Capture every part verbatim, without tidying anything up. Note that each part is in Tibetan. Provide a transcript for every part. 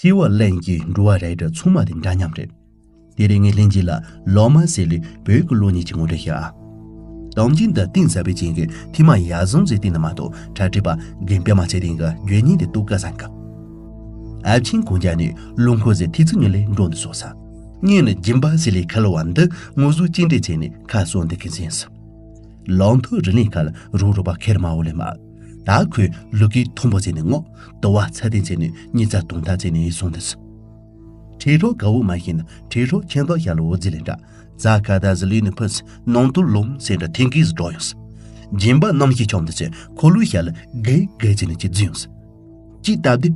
སྐྱེ་བ་གླེང་གི་འགྲོ་བ་རེད་འདྲ་ཚང་མ་དེ་འདྲ་མཉམ་རེད། དེ་རིང་ངས་ལྷན་རྒྱས་ལ་ལོ་མ་ཟེར་ལས་བོད་ཀྱི་གླུ་གཉིས་ཀྱི་ངོ་སྤྲོད་བྱ། གཏམ་རྒྱུད་འདི་གཏིང་ཟབ་པའི་རྐྱེན་གྱིས་ཐོག་མ་ཡ་བཟང་ཟེར་བསྟན་ན་མ་གཏོགས་གྲ་སྒྲིག་པ་རྒན་པད་མ་ཚེ་བརྟན་གྱི་བརྗོད་སྙིང་དེ་རྟོགས་དཀའ་ས་འགའ། ཨ་ཆེན་གོང་རྒྱ་ནས་ལུང་ཁོ་ཟེར་ཐེ་ཚུ་ཉི་ལས་འགྲོ་འདི་སོ་ས། ངས་ནི་སྦྱིན་པ་ཟེར་ལས་ཁ་ལོ་བ་འདི་དངོས་ཟོག་ཅི་འདྲའི་ཚེ་ནས་ཁ་གསོ་འདི་གི་འཛིན་སོ། ལང་ཐོ་རི་ལིང་ཁ་ལ་རུ་རུ་པ་ཁེར་མ་འོ་ལེ་མ། ད་ཁོས་ལུ་གི་མཐོན་པོ་ཚེ་ནས་ངོ་དུ་བ་ཚ་ཏན་ཚེ་ནས་གཉིས་ཚ་དུང་ད་ཚེ་ནས་ཡིད་སོང་འདི་སོ། ཁྲི་རོ་ག་བོ་མ་ཤེས་ན་ཁྲི་རོ་ཁྱེད་དོ་ཤ་ལ་འོ་ཛི་ལེ་འདྲ། རྫ་ཁ་ད་ཟི་ལི་ནི་ཕུ་སི་ནང་དུ་ལོང་སེ་འདྲ་ཐེང་གིས་འགྲོ་ཡོང་སི། སྦྱིན་པ་རྣམ་ཤེས་ཆོམ་འདི་ཚེ་ཁོ་ལུ་ཤ་ལ་གེ་གེ་ཚེ་ནི་ཅི་རྫི་ཡོང་སི། ཅི་སྟབས་དེ་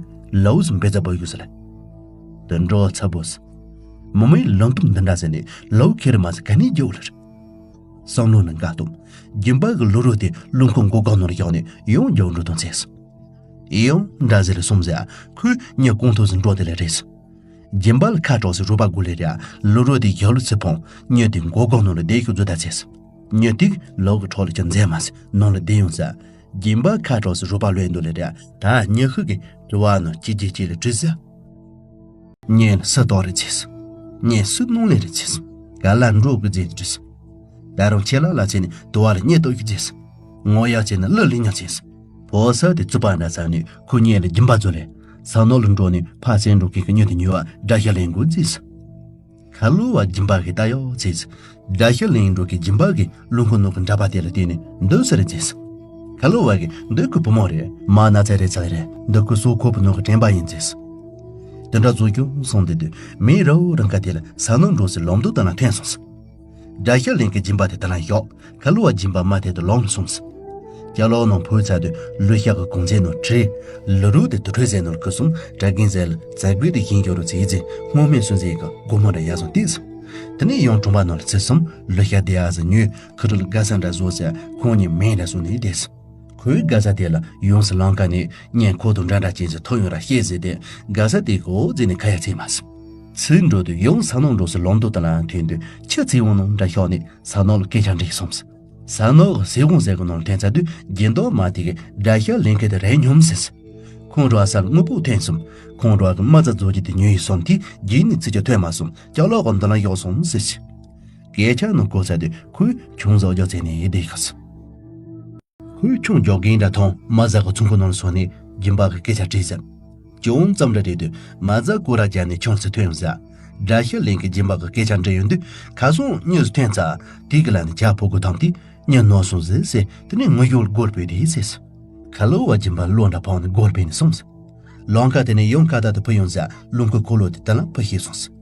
ལའུ་སི་འབེ་ཛ་བོ་ཡུ་སི་ལ། དུ་འགྲོ་ཚ་བོ་སི། མི་མོའི་ལུང་སྟོབས་འདི་འདྲ་ཟེར་ནས་ལའུ་ཁེར་མ་སི་ག་ནས་རྒྱུ་ལ་རེད། བསམ་བློ་ནི་འགའ་སྟོང་། སྦྱིན་པ་གི་ལུ་རོ་དེ་ལུང་ཁོ་མགོ་སྒང་ནོར་ཡོང་ནས་ཡོང་རྒྱུ་འགྲོ་དོན་ཚེ་སི། ཡང་འདྲ་ཟེར་སོང་ཟེར་ཁོས་ཉི་གོང་ཐོག་སི་འགྲོ་དེ་ལས་རེད་སི། སྦྱིན་པ་ལ་ཁ་དྲོགས་སི་རུ་པ་དགུ་ལས་ར་ལུ་རོ་དེ་ཡག་ལུ་ཚི་ཕོང་ཉི་དེ་མགོ་སྒང་ནོར་ལ་བསྡད་ཤུགས་རྫུ་ད་ཚེ་སི། ཉི་དེ་ལོག་གི་འཕྲོ་ལ་ཅི་མཛད་མ་སི་ནང་ལ་བསྡད་ཡོང་ཟེར། སྦྱིན་པ་ཁ་དྲོགས་སི་རུ་པ་ལོས་འདུག་ལས་ར་ད་ཉི་ཤུ་གི་དྲི་བ་ནི་ཅི་ཅི་ཅི་ལ་དྲིས་ཟེར། ཉན་སུ་དོ་རེ་ཚེས། ཉན་སུ་ནོང་ལེ་རེ་ཚེས། ག་ལ་འགྲོ་གི་རྫས་དྲིས། ད་རུང་ཆེ་ལ་ལ་ཚེ་ནི་དུ་བ་ལ་ཉེ་ཏོ་གི་རྫས། ངོ་ཡག་ཚེ་ནི་ལི་ལི་ཉག་ཚེས། ཕོ་ས་དེ་རྩུབ་པ་འདྲ་ཚ་ནི་ཁུ་ཉེ་ལ་སྦྱིན་པ་ཛོ་ལེ། ས་ནོ་ལ་འགྲོ་ནི་ཕ་ཚན་འགྲོ་གི་གི་ཉོ་དེ་ཉོ་བ་དགྲ་ཤ་ལེན་དགོས་རྫས། ཁ་ལོ་བ་སྦྱིན་པ་གི་ད་ཡོ་ཚེས། དགྲ་ཤ་ལེན་འགྲོ་གི་སྦྱིན་པ་གི་ལུང་ཁུ་ནོ་གི་འདྲ་པ་དེ་ལ་བརྟེན་ནས་འདོད་ས་རེ་ཚེས། ཁ་ལོ་བ་གི་འདོད་ཁུ་བུ་མོ་རེད་མ་ན་ཚ་རེ་ཚ་རེ་འདོད་ཁུ་སོ་ཁོ་བུ་ནོ་གི་དྲན་པ་ཡིན་ཚེས། དེ་འདྲ་བཟོ་རྒྱུ་སོང་དེ་དུས་མི་ར་བོ་རང་ཀ་དེ་ལ་ས་ནོ་འགྲོ་སི་ལོམ་དུ་དང་ལ་ཐོན་སོང་སི། དགྲ་ཤ་ལེན་གི་སྦྱིན་པ་དེ་དང་ལ་ཡོག་ཁ་ལོ་བ་སྦྱིན་པ་མ་དེ་དུ་ལོམ་སོང་སི། སྐྱ་ལོ་ནང་ཕོ་ཚ་དུ་ལུ་ཤ་གི་གོང་ཚེ་ནོ་བྲེ། ལུ་རུ་དེ་དུ་བྲེ་ཟེ་ནོ་ལ་ཁུ་སོང་དྲ་གིན་ཟེ་ལ་ཛ་གུ་དེ་ཡིན་གྱོ་རུ་ཚེ་ཡི་ཚེ་སྔོ་སྨན་སུན་ཟེ་གི་སྒོ་མོ་འདྲ་ཡ་སོང་དེ་སི། དེ་ནས་ཡང་གྲོང་པ་ནང་ལ་ཚེ་སོང་ལུ་ཤ་དེ་ཡ་ཟེ་ཉོས་ཁུ་རུ་ལ་དགའ་ས་འདྲ་བཟོ་ཟེ་ཁོང་ཉིད་མེ་འདྲ་བཟོ་ནས་དེ་སི། ཁོའི་དགའ་ས་དེ་ལ་ཡོངས་སུ་ལང་ཀ་ནས་ཉན་ཁོ་དང་འདྲ་འདྲ་ཅན་ཟེ་ཐོ་ཡོང་ར་ཤེས་ཟེ་དེ་དགའ་ས་དེ་གོ་ཟེ་ནས་ཁ་ཡ་ཚེ་མ་སི། ཚེ་འགྲོ་དུ་ཡོངས་ས་ནང་འགྲོ་སི་ལོམ་དུ་དང་ལ་ཐོན་དུ་ཁྱི་ཚེ་བོ་ནང་འདྲ་ཤོག་ནས་ས་ནོ་ལ་སྐད་ཆ་འདྲི་སོང་སི། ས་ནོ་གི་སེ་གོང་ཟེ་གི་ནང་ལ་ཐོན་ཚ་དུས་རྒྱན་དོ་མ་དེ་གི་དགྲ་ཤ་ལེན་མཁན་དེ་རེ་སྙོམས་ཟེར་སི། ཁོང་རོ་ས་ལ་དངོས་པོ་ཐོན་སོང་ཁོང་རོ་གི་མ་ཛ་རྫོ་རྒྱུ་དེ་ཉོས་ཡི་སོང་དེ་རྒྱུན་ནས་ཚེ་ཆ་ཐོན་མ་སོང་སྐྱ་ལོག་གི་འདི་ལ་ཡོག་སོང་ཟེར་སི། སྐད་ཆ་ནང་གོ་ཚ་དུས་ཁོས་ཆུང་ཟོ་རྒྱག་ཚེ་ནས་ཡི་དེ་ཤོག་སི། ཁོས་ཁྱོང་འཇོག་གིན་འདྲ་ཐོང་མ་ཟ་གི་ཚོང་ཁུ་ནང་ལ་སོང་ནས་སྦྱིན་པ་གི་སྐད་ཆ་དྲིས་ཟེར། ཅུང་ཙམ་འདྲ་རེད་དུས་མ་ཟ་ཀུ་ར་རྒྱ་ནས་ཁྱོང་སི་ཐོན་ཟ། དགྲ་ཤ་ལེན་གི་སྦྱིན་པ་གི་སྐད་ཆ་འདྲི་ཡོང་དུས་ཁ་སོང་གཉིས་སུ་ཐོན་ཚ། དེ་གི་ལ་ནི་ཇ་ཕོ་གུ་ཐང་དེ་གཉིད་ནོར་སོང་ཟེར་ཟེར་དེ་ནས་ངུ་ཡོལ་སྒོར་བུད་དེ་ཟེར་སི། ཁ་ལོ་བ་སྦྱིན་པ་བློ་འདྲ་ཕོང་ནས་སྒོར་བུད་ནས་སོང་ཟེར། ལོང་ཁ་དེ་ནས་ཡོང་ཁ་ད་དུ་ཕུ་ཡོང་ཟ་ལུང་ཁུ་ཁོ་ལོ་དེ་དེ་ལ་ཕུ་ཤེས་སོང་ཟེར།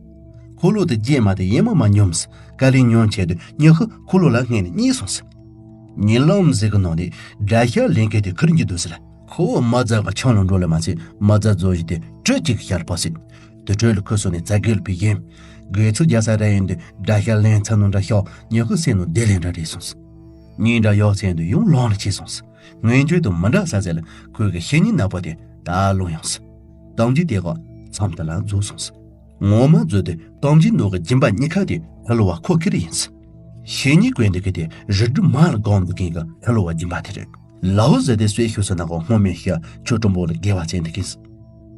ཁོ་ལོ་དེ་རྗེས་མ་དེ་ཡེ་མ་མ་ཉོམས་ཀ་ལི་ཉོན་ཆེད་དུ་ཉི་ཤུ་ཁོ་ལོ་ལ་སྔས་ནས་གཉིད་སོང་ཟེར། ཉི་ལམ་ཟེར་གི་ནང་ནས་དགྲ་ཤ་ལེན་མཁན་དེ་ཁུར་འགྱུར་འདུག་ཟེར། ཁོ་མ་ཛ་གི་ཆང་ལ་འགྲོ་ལ་མ་ཚད་མ་ཛ་རྫོ་བཞི་དེ་དྲོད་ཅིག་ཤར་པ་ཟེར། དུ་དྲོད་ལ་ཁུ་སོ་ནས་ཛ་གེ་ལ་བི་ཡེམ། དགོས་ཚུལ་རྒྱ་ས་ར་ཡིན་དུས་དགྲ་ཤ་ལེན་ཚ་ནོ་འདྲ་ཤོག་ཉི་ཤུ་སེ་ནོ་དེ་ལེན་འདྲ་རེད་སོང་ཟེར། ཉིན་འདྲ་ཡོག་ཚན་དུ་ཡོང་ལོང་ལ་ཆས་སོང་ཟེར། ངན་བྱུས་དང་མི་འདྲ་ས་ཟེར་ལ་ཁོས་གི་ཤེས་ཉིན་ནག་པོ་དེ་ད་ལོང་ཡོང་ཟེར། གཏམ་རྒྱུད་དེ་གོ་མཚམས་དེ་ལ་རྫོགས་སོང་ཟེར། ངོ་མ་རྫོགས་དུས་གཏམ་རྒྱུད་ནོ་གི་སྦྱིན་པ་གཉིས་ཁ་དེ་ཧ་ལོ་བ་ཁོ་ཁེ་རེ་ཡིན་ཟེར། ཤེས་ཉིན་ཀོན་དེ་གི་དེ་རི་སྒྲུབ་མ་ལ་སྒོམ་འདུག་གིན་གི་ཧ་ལོ་བ་སྦྱིན་པ་དེ་རེད། ལའོ་ཟེར་དེ་སུའི་ཤུགས་སུ་ནག་གོ་སྔོ་མེ་ཤ་ཆོ་གྲུམ་པོ་ལ་དགེ་བ་ཅན་དེ་གིན་ཟེར།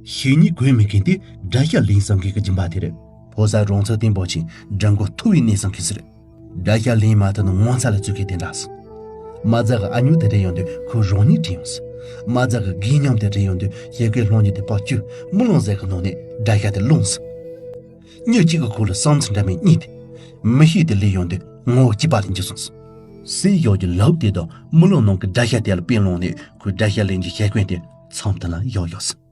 ཤེས་ཉིན་ཀོན་མི་གིན་དེ་དགྲ་ཤ་ལེན་བསམ་གི་གི་སྦྱིན་པ་དེ་རེད། ཕོ་ས་རོང་ཚ་བརྟན་པོ་ཆེན་དགྲ་མགོ་ཐུ་བའི་གནས་བསམ་གི་ཟེར། དགྲ་ཤ་ལེན་མ་ཐུབ་ན་ངོ་ཚ་ལ་བཙུགས་ཀྱི་དེ་འདྲ་སོང་། མ་ཛ་གི་ཨ་ཉུ་དེ་རེ་ཡོང་དུས་ཁོ་རང་ཉིད་དྲན་ཡོང་སོང་། མ་ཛ་གི་དགེ་ཉམས་དེ་རེ་ཡོང་དུས་ཞེ་ཀའི་སློང་ཉིད་དེ་ཕག་ཅུ་མི་ལོང་ཟེར་གི་ནང་ནས་དགྲ་ཤ་དེ་ལོངས་སོང་། མྱི་གཅིག་གི་ཁོ་ལ་བསམ་ཚུལ་འདྲ་མིན་གཉིས་དེ། མི་ཤེས་དེ་ལས་ཡོང་དུས་ངོ་བོ་སྐྱིད་པ་ལ་འགྱུར་སོང་། སྲིད་ཡོག་གི་ལབ་དེ་དང་མི་ལོང་ནང་གི་དགྲ་ཤ་དེ་ལ་དཔེ་ལོང་ནས་ཁོའི་དགྲ་ཤ་ལེན་གྱི་ཞེ་ཀོན་དེ་མཚམས་དེ་ལ་ཡོག་ཡོག་སོང་།